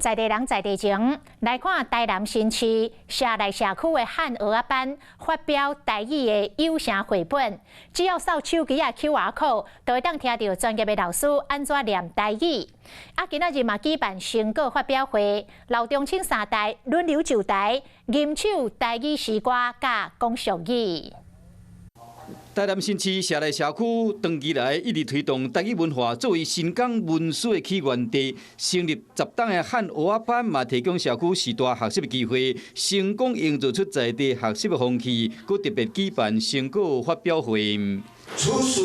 在地人在地情，來看台南新市社內社區的漢蚵仔班發表台語的有聲繪本，只要掃手機仔 QR code，就會當聽著專業的老師按怎唸台語。啊，今仔日嘛舉辦成果發表會，老中青三代輪流上台，吟唱台語詩歌佮講俗語。台南新市社內社區長期來一直推動台語文化作為新港文史的起源地，成立10冬的漢蚵仔班，嘛提供社區世代學習的機會，成功營造出在地學習的風氣，閣特別舉辦成果發表會。處事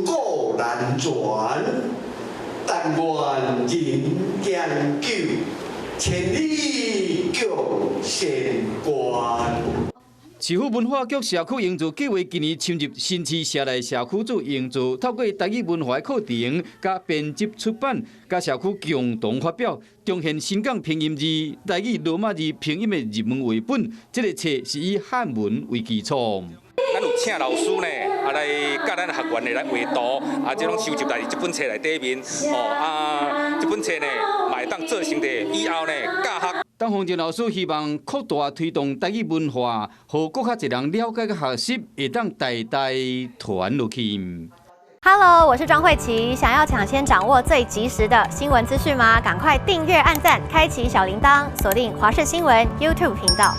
顧難全，但願人長久，千里共嬋娟。市府文化局社區營造計畫今年深入新市社內社區做營造，透過台語文化課程、佮編輯出版、佮社區共同發表，重現新港拼音字、台語羅馬字拼音的入門繪本。這个冊是以漢文為基礎。咱有請老師呢，啊來教咱學員的來畫圖，啊，這攏收集佇這本冊內底面，哦啊，這本冊呢，嘛會當做成的以後呢教學。董鳳靜老師希望擴大推動台語文化，予閣較濟人了解佮學習，會當代代傳落去。 Hello，我是莊慧琪，想要搶先掌握最及時的新聞資訊嗎？趕快訂閱、按讚、開啟小鈴鐺，鎖定華視新聞 YouTube 頻道。